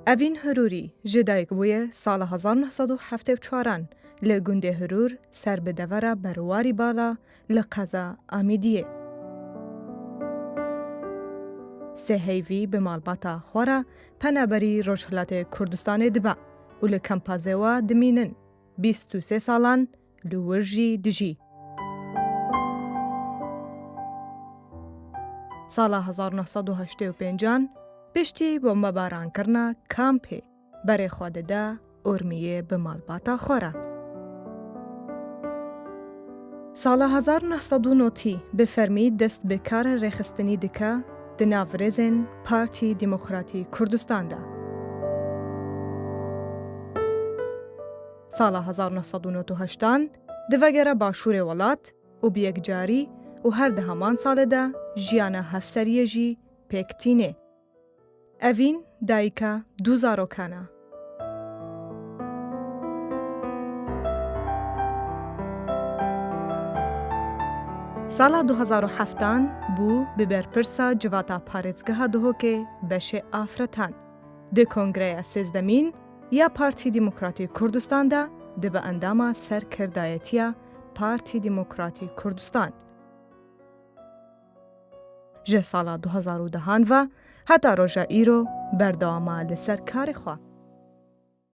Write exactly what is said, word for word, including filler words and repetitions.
Evîn Hirûrî ji dayik bûye sala hezar neh sed û heftê û çaran li gundê Hirûr ser bi devera Berwarî Bala li qeza Amîdiyê. Sê heyvî bi malbata xwe re penaberî Rojhilatê Kurdistanê dibe û li Kempa Zewa dimînin. Bîst û sê salan li wir jî dijî. Sala hezar neh sed û heştê û pêncan piştî bombebarankirina kampê berê xwe dide Urmiyê bi malbata xwe re. Sala hezar neh sed û notî bi fermî dest bi karê rêxistinî dike di nav rêzên Partî Demokratî Kurdistan de. Sala hezar neh sed û nod û heştan divegere başûrê welat û bi yekcarî û her di heman salê de jiyana hevseriyê jî pêk tîne. Evîn dayika du zarokan e. Sala du hezar û heftan bû bi berpirsa Civata Parêzgeha Duhokê beşê Afretan. Di Kongreya sêzdemîn ya Partî Demokratî Kurdistan de dibe endama serkirdayetiya Partî Demokratî Kurdistan. Ji sala du hezar û dehan ve heta roja îro berdewama li ser karê xwe.